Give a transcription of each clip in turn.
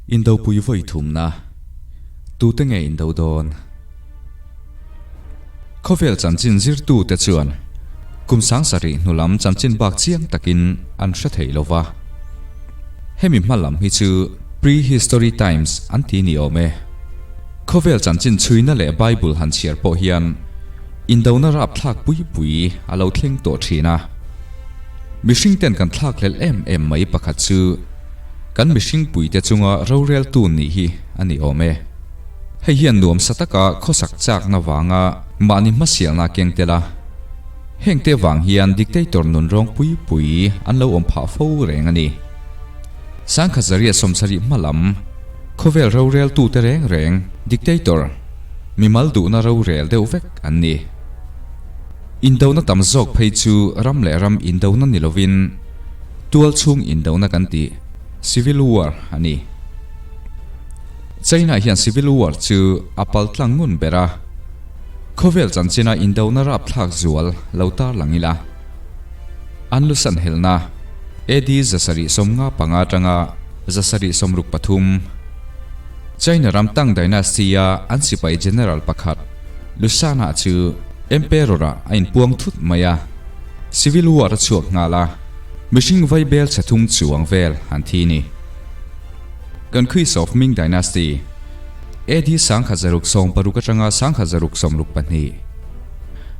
Indopui vawi thumna, Tute nge indo dawn? Khawvel chanchin zirtute chuan kum 7000 hnu lam chanchin bak chiang takin an hre thei lo va. Hemi hma lam hi chu Pre-history times an ti ni awm e. Khawvel chanchin chhuina leh Bible han chhiar pawh hian indona rapthlak pui pui a lo thleng tawh thin a. Mihring ten kan thlakhlelh em em mai pakhat chu kan mihring puite chunga roreltu nih hi a ni awm e. Hei hian nuamsa taka khawsak chakna vanga mahni hmasialna a keng tel a. Hengte vang hian dictator nun rawng pui pui an lo awm phah fo reng a ni. Sangkhazaria 70 hma lam khawvel roreltute reng reng dictator mimal duhna rorel deuh vek an ni. Indona tam zawk phei chu ram leh ram indona ni lovin tual chhung indona kan tih civil war a ni. China hian civil war chu a pal tlang ngun ber a, khawvel chanchina indona rapthlak zual lo tarlang ila. An lu san helna AD 755 atanga 763, China ram Tang Dynasty-a an sipai general pakhat Lusana chu Emperor-ah a inpuang thut mai a, civil war a chhuak nghal a, mihring vaibel chhe thum chuang vel an thi ni. Conquest of Ming Dynasty, AD 1660 atanga 1662,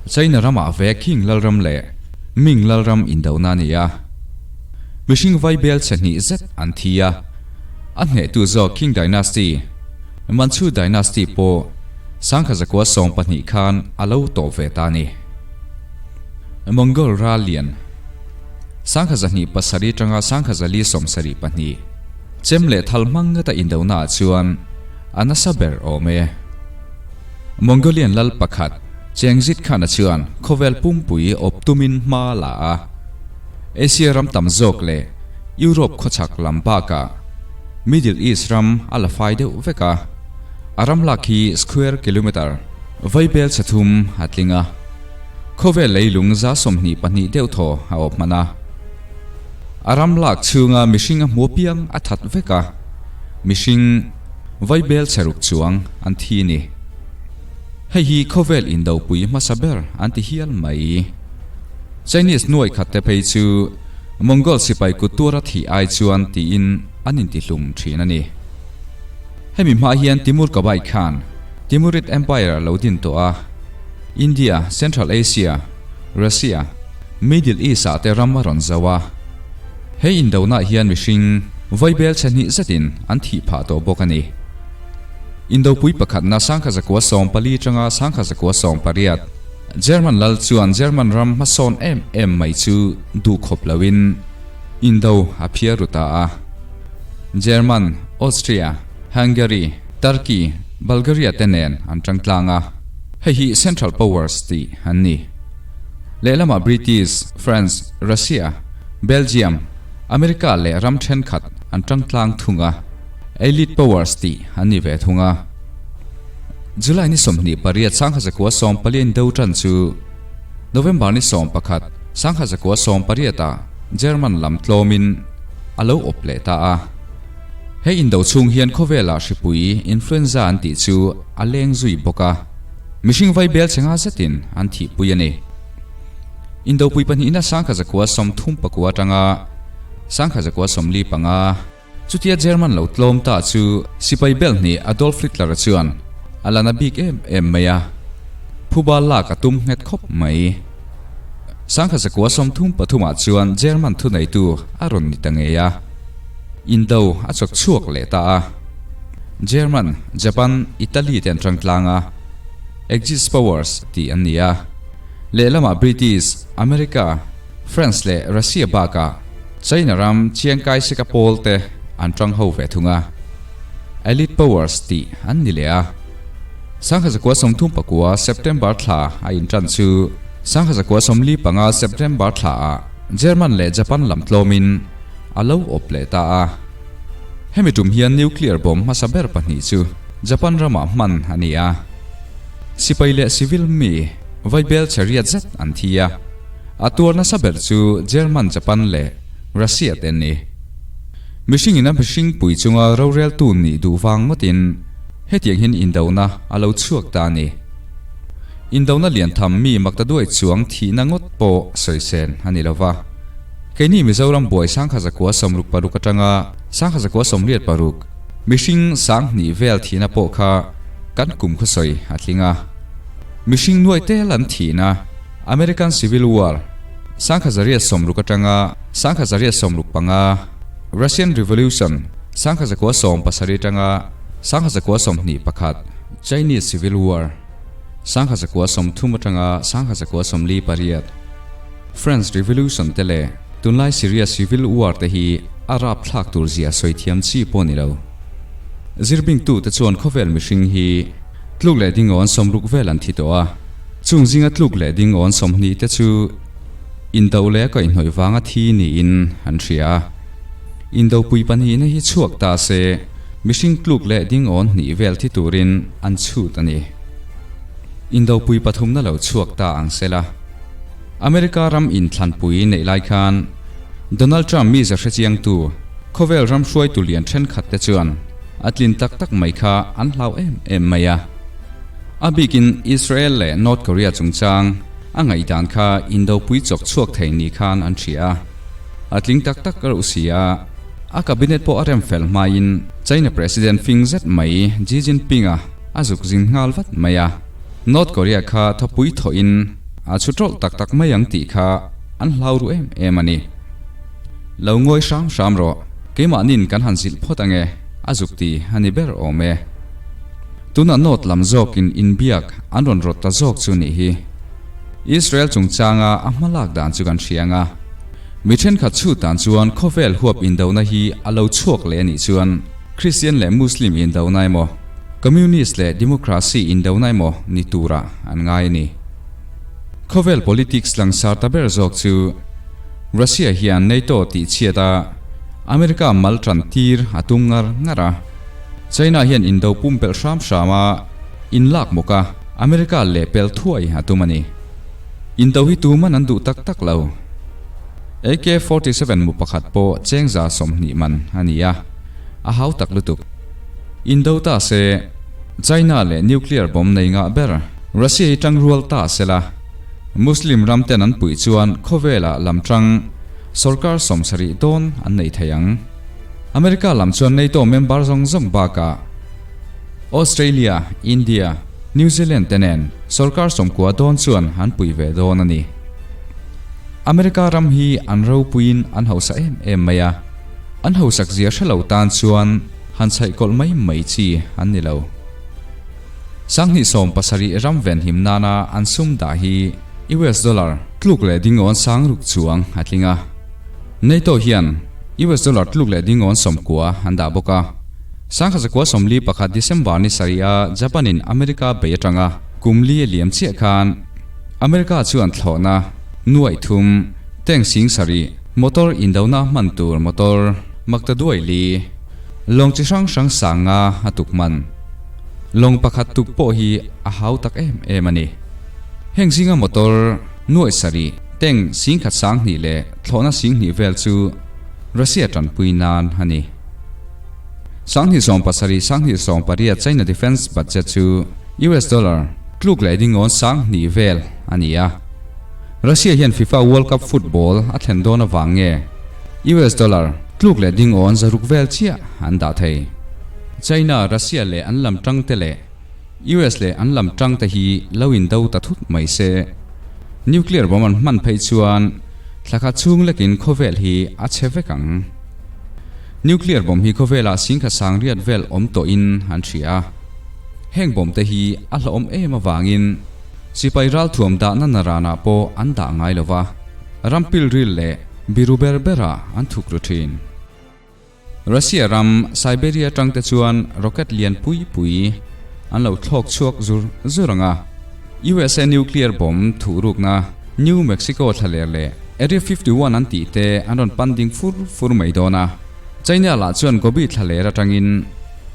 China ramah ve Qing lalram leh Ming lalram indona a ni a. Mihring vaibel chhe hnih zet an thi a, a hnehtu zawk Qing Dynasty, Manchu Dynasty pawh 1912 khan a lo tawp ve ta a ni. Mongol ral lian 1207 atanga 1472, Chem leh thal hmang ngata indona ah chuan a nasa ber awm e. Mongolian lal pakhat Chengzit Khan-a chuan khawvel pumpui awp tumin hma a la a. Asia ram tam zawk leh Europe khawchhak lam bakah Middle East ram a la fai deuh vek a. A ram lak hi square kilometre vaibel chhe thum a tling a. Khawvel leilung 22 deuh thaw a awp hman a. A ram lak chhunga mihring a hmu apiang a that vek a, mihring vaibel chhe ruk chuang an thi ni. Hei hi khawvel indopui hmasa ber an ti hial mai. Chinese nuai khat te phei chu Mongol sipai kut tuara thih ai chuan tiin an intihlum thin a ni. Hemi hma hian Timur Kabai khan Timurid Empire a lo din tawh a, India, Central Asia, Russia, Middle East ah te ram a rawn zo a, he indona hian mihring vaibel chhe hnih zetin an thih phah tawh bawk a ni. Indopui pakhatna 1914 atanga 1918, German lal chuan German ram hmasawn em em mai chu duh khawp loin indo a phiar ru ta a. German, Austria, Hungary, Turkey, Bulgaria te nen an tang tlang a, hei hi Central Powers tih an ni. Lehlamah British, France, Russia, Belgium, America leh ram thenkhat an tang tlang thung a, Elite Powers tih an ni ve thung a. July ni 28 1914 in do tan chu November ni 11 1918 ah German lam tlawmin a lo awp leh ta a. He indo chhung hian khawvelah hripui influenza an tih chu a leng zui bawk a. Mihring vaibel che nga zetin an thihpui a ni. Indopui pahnihna 1939 atanga 1945, chutia German lo tlawm ta chu sipai bel hnih Adolf Hitler-a chuan a la na bik em em mai a, phuba lak a tum nghet khawp mai. 1933 ah chuan German thuneitu a rawn ni ta ngei a, Indo a chawk chhuak leh ta a. German, Japan, Italy te an tang tlang a, Axis Powers tih an ni a. Lehlamah British, America, France leh Russia bakah China ram Chiang Kai-shek-a pawl te an tang ho ve thung a. Elite Powers tih an ni leh a. 1939 September thla a intan chu 1945 September thla ah German leh Japan lam tlawmin a lo awp leh ta a. Hemi tum hian nuclear bomb hmasa ber pahnih chu Japan ramah hman a ni a. Sipai leh civil mi Vaibel chhe riat zet an thi a, a tuar nasa ber chu German, Japan leh Russia te an ni. Mihring in a mihring pui chunga roreltu nih duh vang ngawtin hetiang hian indona a lo chhuak ta a ni. Indona lian tham mi maktaduai chuang thihna ngawt pawh sawisel a ni lova. Keini Mizoram buai 1966 atanga 1986 mihring 2000 vel thihna pawh kha kan kum khawsawi a tling a. Mihring nuai tel an thihna American Civil War 1860 atanga 1865, Russian Revolution 1917 atanga 1921, Chinese Civil War 1930 atanga 1948, French Revolution te leh tunlai Syria Civil War te hi a rapthlak tur zia sawi thiam chi pawh ni lo. Zirbingtute chuan khawvel mihring hi tluk leh dingawn 60 vel an thi tawh a, chung zinga tluk leh dingawn 20 te chu indo leh a kaihhnawih vanga thi niin an hria a. Indopui pahnihna hi chhuak ta se mihring tluk leh dingawn hnih vel thi turin an chhut a ni. Indopui pathumna lo chhuak ta ang sela. America ram inthlanpui neih lai khan Donald Trump mize hrechiangtu khawvel ram hruaitu lian thenkhat te chuan a tlin tak tak mai kha an hlau em em mai a. A bikin Israel leh North Korea chungchang a ngaihdan kha indopui chawk chhuak thei ni khan an hria a. A tling tak tak reuh si a, a cabinet pawh a rem fel hmain China President fing zet mai Xi Jinping-a a zuk zin nghal vat mai a. North Korea kha thawpui thawhin a chhu tawlh tak tak mai ang tih kha an hlau ru em em a ni. Lo ngawi hram hram rawh, keimahnin kan han zilh phawt ange, a zuk ti a ni ber awm e. Tunah North lam zawkin inbiak an rawn rawt ta zawk chu nih hi. Israel chungchanga a hma lak dan chu kan hria ang a. Mi thenkhat chhut dan chuan khawvel huap indona hi a lo chhuak leh a nih chuan Kristian leh Muslim indona emaw, Communist leh Democracy indona emaw ni turah an ngai a ni. Khawvel politics langsar ta ber zawk chu Russia hian NATO tih chhiat a America mal tan tir a tum ngar ngar a. China hian indo pumpelh hram hram a inlak mawk a, America leh pel thuai a tum a ni. Indo hi tuman an duh tak tak lo. AK 47 mu pakhat pawh chengza 20 man a ni a, a hau tak lutuk. Indo ta se, China leh nuclear bomb nei ngah ber Russia hi tangrual ta se la, Muslim ram ten an puih chuan khawvelah lam tang sorkar 70 dawn an nei thei ang. America lam chuan NATO member zawng zawng bakah Australia, India, New Zealand te nen sorkar 90 dawn chuan an puih ve dawn a ni. America ram hi an ropuiin an hausa em em mai a, an hausak zia hre lo tan chuan han chhaihkawlh mai mai chi an ni lo. 2017 ram venhim nana an sum dah hi US dollar tluk leh dingawn 6000 chuang a tling a. NATO hian US dollar tluk leh dingawn 90 an dah bawk a. 1941 December ni sarih a Japan in America bei atanga kum li a liam chiah khan America chuan thlawhna 3000, tank 7000, motor indona hman tur motor maktaduai li, lawng chi hrang hrang 5000 a tuk hman. Lawng pakhat tuk pawh hi a hau tak em em a ni. Heng zinga motor 700, tank 1020 leh thlawhna 2000 vel chu Russia tanpui nan a ni. 2017 2018 China Defence Budget chu US dollar tluk leh dingawn 2000 vel a ni a. Russia hian FIFA World Cup football a thlen dawn avang nge US dollar tluk leh dingawn 600 vel chiah an dah thei. China, Russia leh an lam tang te leh US leh an lam tang te hi lo indo ta thut mai se. Nuclear bomb an hman phei chuan thlakhat chhung lekin khawvel hi a chhe vek ang. Nuclear bomb hi khawvelah 1800 vel awm tawhin an hria a. Heng bomb te hi a hlauhawm em avangin sipai ralthuam dahna naranah pawh an dah ngai lova, ram pilril leh biru ber berah an thuk ru thin. Russia ram Siberia atang te chuan rocket lian pui pui an lo thlawk chhuak zur zur ang a. USA nuclear bomb thuhrukna New Mexico thlaler leh Area 51 an tih te an rawn pan ding fur fur mai dawn a. China lah chuan Gobi thlaler atangin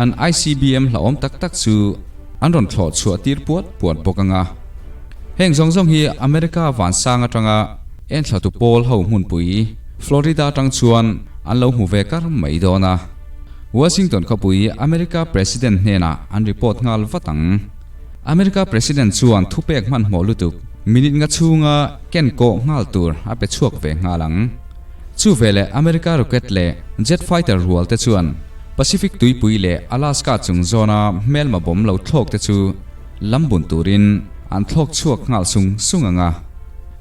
an ICBM hlauhawm tak tak chu an rawn thlawh chhuah tir puat puat bawk ang a. Heng zawng zawng hi America vansang atanga enthlatu pawl ho hmunpui Florida atang chuan an lo hmu ve kar mai dawn a. Washington khawpui America President hnenah an report nghal vat ang. America President chuan thupek hmanhmawh lutuk minute nga chhunga ken kawh nghal tur a pe chhuak ve nghal ang. Chu veleh America rocket leh jet fighter rual te chuan Pacific tuipui leh Alaska chung zawna hmelma bawm lo thlawk te chu lam bun turin an thlawk chhuak nghal sung sung ang a.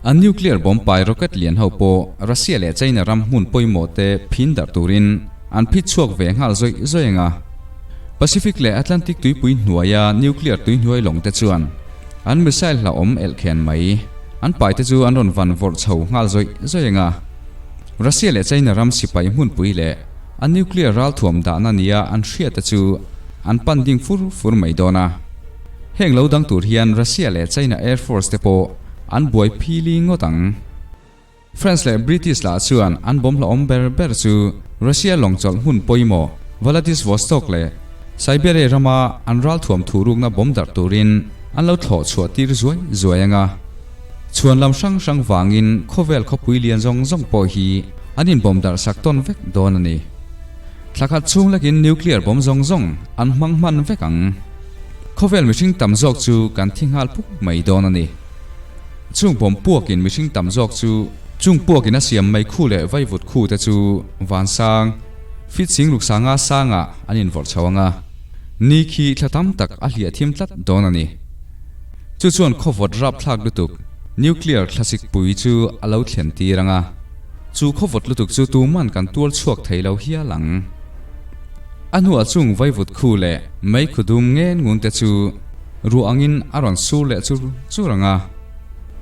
An nuclear bomb pai rocket lian ho pawh Russia leh China ram hmun pawimawh te phin darh turin an phit chhuak ve nghal zawih zawih ang a. Pacific leh Atlantic tuipui hnuaia nuclear tuihnuai lawng te chuan an missile hlauhawm elhkhen mai an pai te chu an rawn van vawrh chho nghal zawih zawih ang a. Russia leh China ram sipai hmunpui leh an nuclear ralthuam dahna nia an hriat te chu an pan ding fur fur mai dawn a. Heng lo dang tur hian Russia leh China Air Force te pawh an buai phili ngawt ang. France leh British lah chuan an bawm hlauhawm ber ber chu Russia lawng chawlh hmun pawimawh Vladivostok leh Siberia rama an ralthuam thurukna bawm darh turin an lo thlawh chhuah tir zuai zuai ang a. Chhuan lam hrang hrang vangin khawvel khawpui lian zawng zawng pawh hi an inbawm darh sak tawn vek dawn a ni. Thla khat chhung lekin nuclear bawm zawng zawng an hmang hman vek ang. Khawvel mihring tam zawk chu kan thi nghal puk mai dawn a ni. Chung bawm puakin mihring tam zawk chu chung puakin a siam mai khu leh vaivut khu te chu vansang, fit sing ruk sanga sangah an invawrh chho ang a. Ni khi thla tam tak a hliah thim tlat dawn a ni. Chu chuan khawvawt rapthlak lutuk, nuclear thlasik pui chu a lo thlen tir ang a. Chu khawvawt lutuk chu tuman kan tual chhuak thei lo hial ang. A hnuah chung vaivut khu leh meikhu dum ngen ngun te chu ruah angin a rawn sur leh chur chur ang a.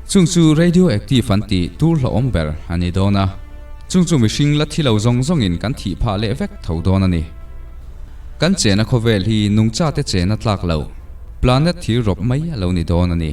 Chung chu radioactive an tih tur hlauhawm ber a ni dawn a. Chung chu mihring la thi lo zawng zawngin kan thih phah leh vek tho dawn a ni. Kan chena khawvel hi nungchate chena tlak lo, planet thir rawp mai a lo ni dawn a ni.